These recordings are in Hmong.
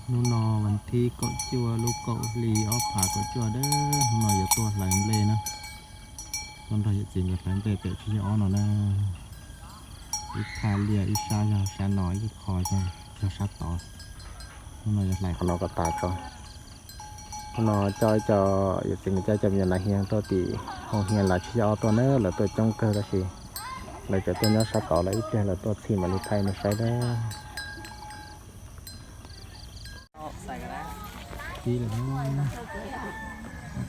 Hnub no vas thib kaum cuaj lub kaum hli ob phav kaum cuaj dawb, hnub no yuav tuaj hlais nplej na. Tuaj nrog yawm txiv nkawd hlais nplej pem tsib caug ob no na. Ib thaj liaj, ib sab yog sab no, ib qho yog sab tod. Hnub no yuav hlais qhov no kom tas tso. Hnub no coj ib co, yawm txiv nkawd coj ib co me nyuam nas hias tuaj tim hoo hias lav tsib caug ob tuaj na, lawv tuaj coob kawg tab sis lawv tseem tuaj nyob sab tod lawm, ib pliag lawv tuaj txhij mam li thaij nej saib na. Pib lawm,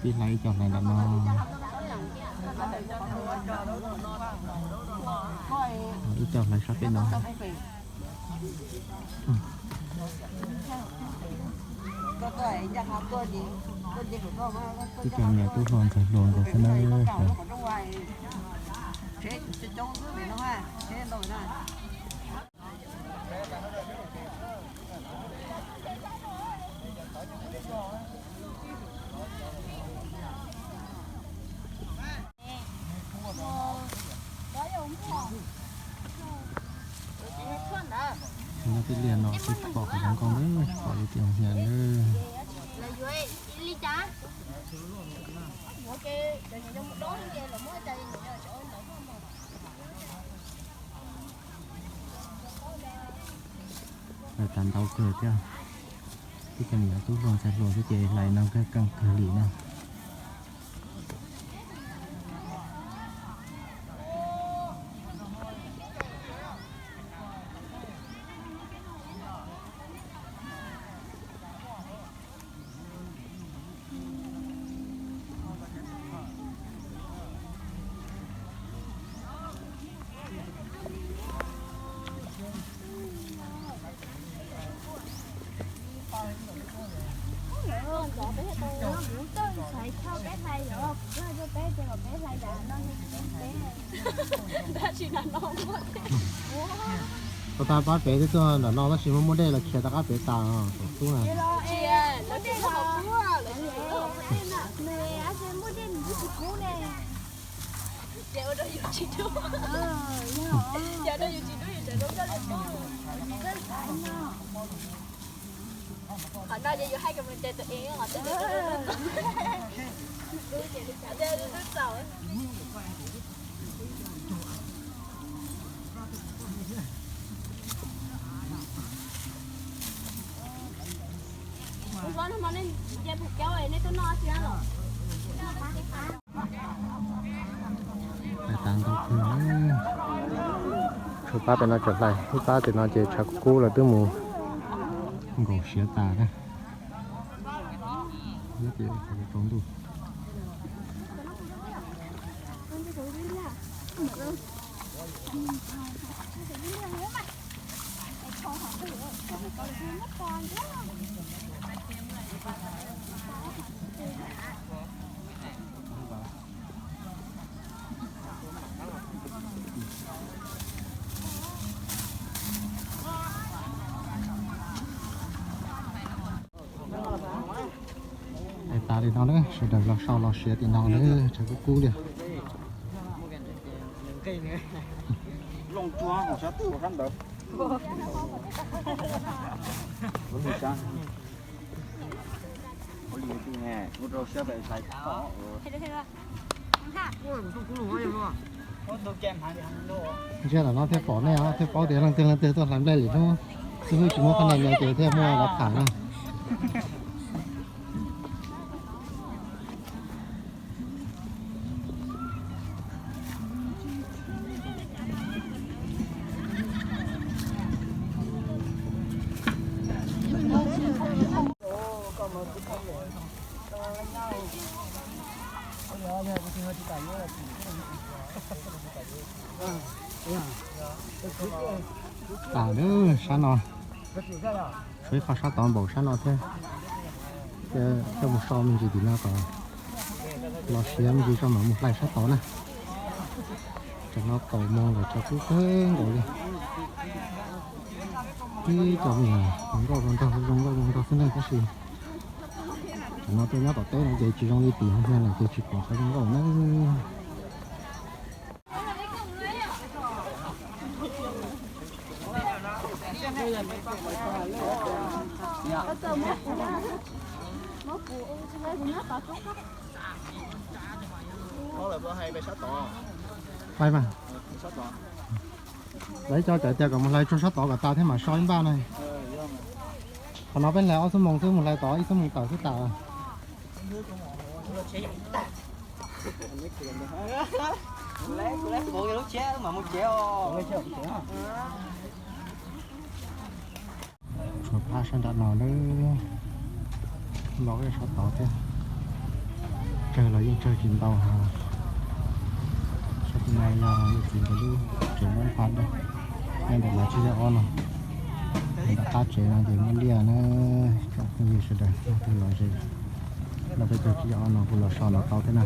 pib hlais ib co hlais ntawm no. Ib co hlais sab pem no. Ib co me nyuam tub hluas ntxhais hluas nkaus xwb na. Nyob tij liaj no twb pom qhov zoo nkauj na, pom li tias hoo hias na. Hlais tas ntau kawg thiab. Twb cov me nyuam tub hluas ntxhais hluas xwb ces hlais no kawg keej kawg li no. Tau tas pab pem twb tuaj nram no tab sis muaj muaj dej los khiav rov qab pem tas os, thaum xub na. Qhov no ces yus hais kom mus ces tus ev qhov twg ces tus twb txaus. Kuv hlob no nej nce pem caub nej tuaj noj tsi los? Hlais tas ntau kawg. Ib pab pem no tseem hlais, ib pab tim no ces tshav kub kub lawv twb mus nkaum siav tas na. Rau ntuj. Hlais tas li no na, sawv daws los sau los siav tim no na, tshav kub kub li. Ntsia ntawm no thiaj pom nej os, thiaj paub tias leej twg leej twg tuaj hlais nplej lwm hnub. Xib hwb tsis muab qhab nia no ces thiaj muaj lov tham na. Tas lawm sab no, tshuav ib qho sab tod npaum sab no thiab. Coj mus so me ntsis tim no kom los siav me ntsis tso mam mus hlais sab tod na. Tam no kaum moos lawm tshav kub kawg nkaus li. Ib co me nyuam zoo nkauj zoo nraug, zoo nkauj zoo nraug xwb na tab sis tam no tuaj nyob tom teb no ces tsis zoo li tim hoo hias lawm ces tsis pom qhov zoo nkauj na. Hlais mas. Lawv cov cawm tias kom mus hlais tsuag sab tod kom tas thiab mam so ib npaj na. Qhov no peb hlais ob xuab moos xwb, mus hlais tod ib xuab moos tawm xwb tas. Tshuav phab sab nram no lawm, npau sab tod thiab. Tsawg los yeej tsawg tsis ntau. Sab tim no yog yawm txiv nkawd lub tsev nyob phab ntawd, nyob ntawm lawv tsev zeb ob no. Nram qab tsev no ces muaj liaj na, tsoom phooj ywg sawv daws leej twg los ze, los peb caug tsib caug ob no kuj los so no tau thiab na.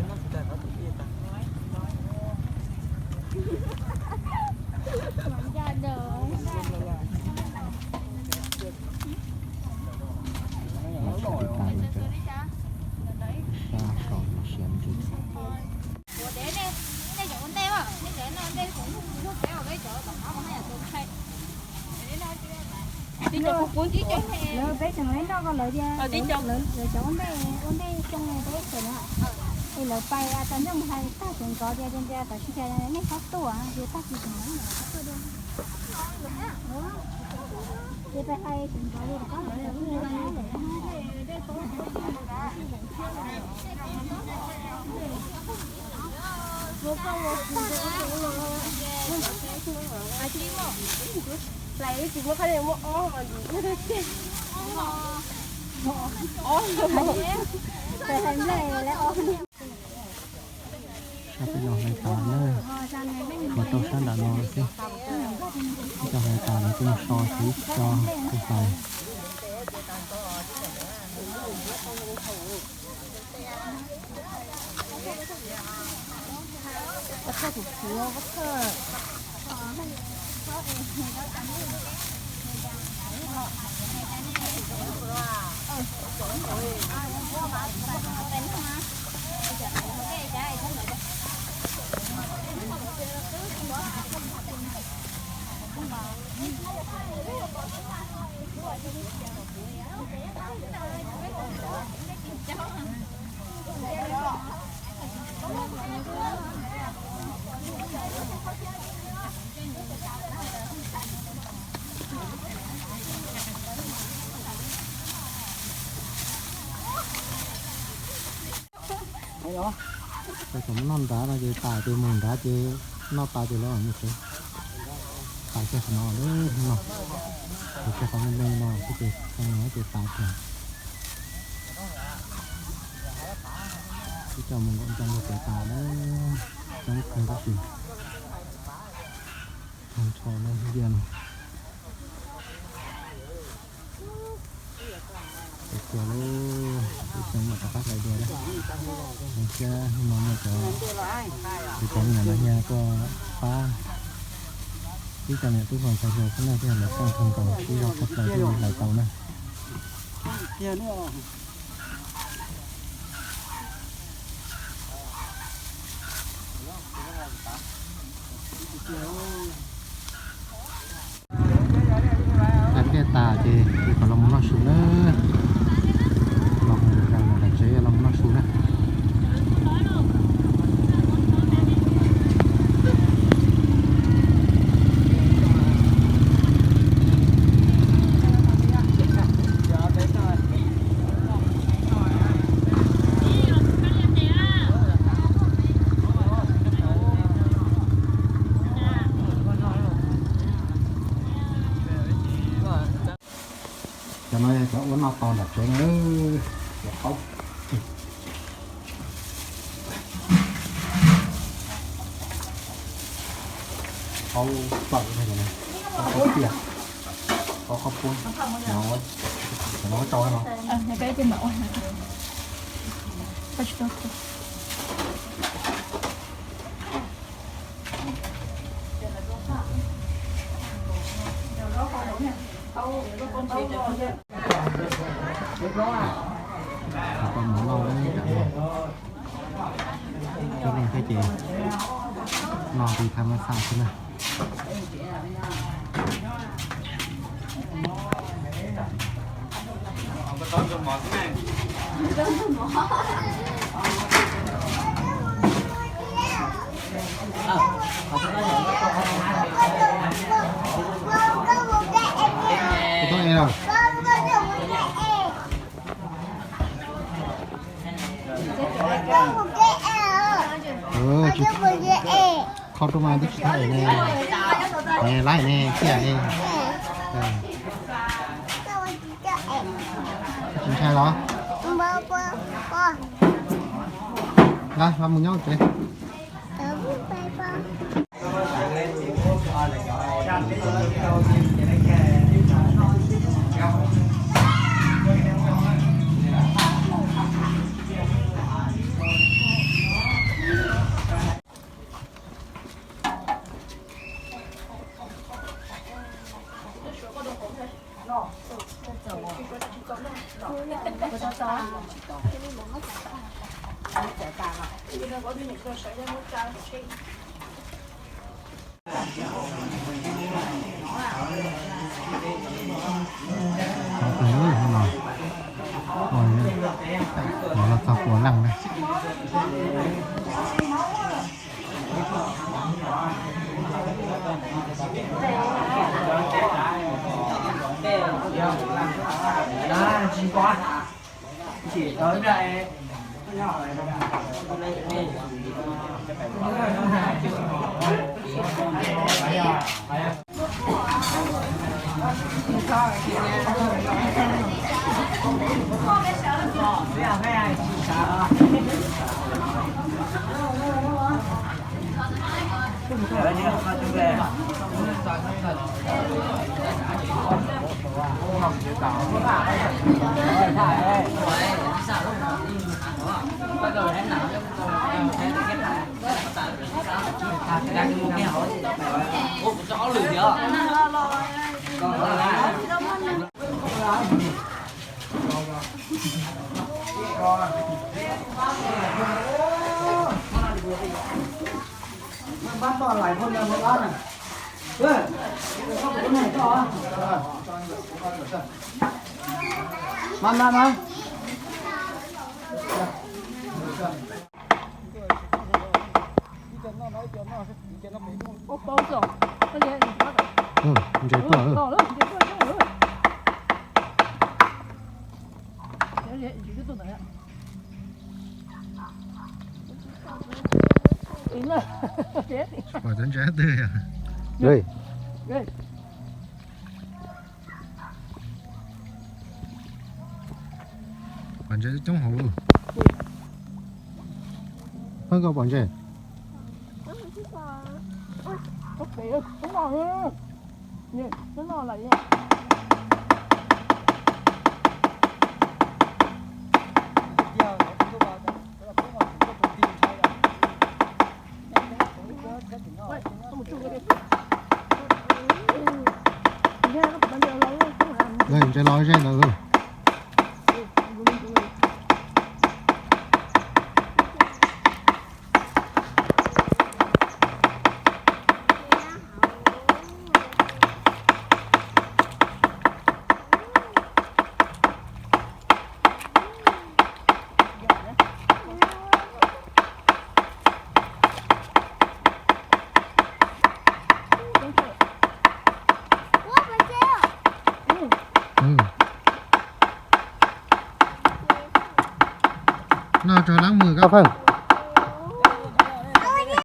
Los so ib tag li, sab so los siav ntsis. Lawv peb tseem lawv noj ko lawv tias lawv cov ua ntej, ua ntej xyoo peb tseem na, es lawv pais tau nyooj hais tag tseem nrov tias tias tias tam sim cas nej txhob tuaj ces tag kis tseem na. Ces pais hais tseem nrov li rov qab los. Peb los hlais tas na, tshuav tau sab nram no xwb. Peb cov hlais tas lawv kuj mus so tsis tso kuj hlais. Ces thaum noj nrad no ces tas ces mus nrad ces noj tas ces lawv mus tsev. Tas kiag qhov no lawm no, tas kiag qhov me me no xwb ces, ces tas kiag. Ib co mus nkaum ntoo rau pem tas lawm, coob kawg tab sis nrho lawm ib tiag no. Ces kiag lub ib xyoo mam rov qab hlais dua thiab. Zoo siab hnub no muaj cov, cov me nyuam no yog tuaj pab ib co niam tub hluas ntxhais hluas xwb na, thiaj li lawv txawj kawg nkaus ib zaug tshaj plaws thiaj li hlais tau na. Hlais kiag tas ces, ces kom los mus noj su na. Los mus zam zam tsev los mus noj su na. Cov no yog cov ua noj tau nram tsev na, cov qaub, qaub txawm, qaub tiaj, qaub qhob puab, cov no rau no. Tau mov noj ib cov neeg thiab ces noj ti tham mas xav xwb na. Kho rau mas twb tsis tau ne. Ne, laib ne, cia ne. Tsis ntshai los? Laib, mus nyob tsev. Los txog puas leej na. Ntses tuaj. Pom cov ntses twg yog? Pom ntses coob hauv lawm. Pheej koj pom ntses. Ntses los ze ntawd. Noj tso leeb mus koj Feej.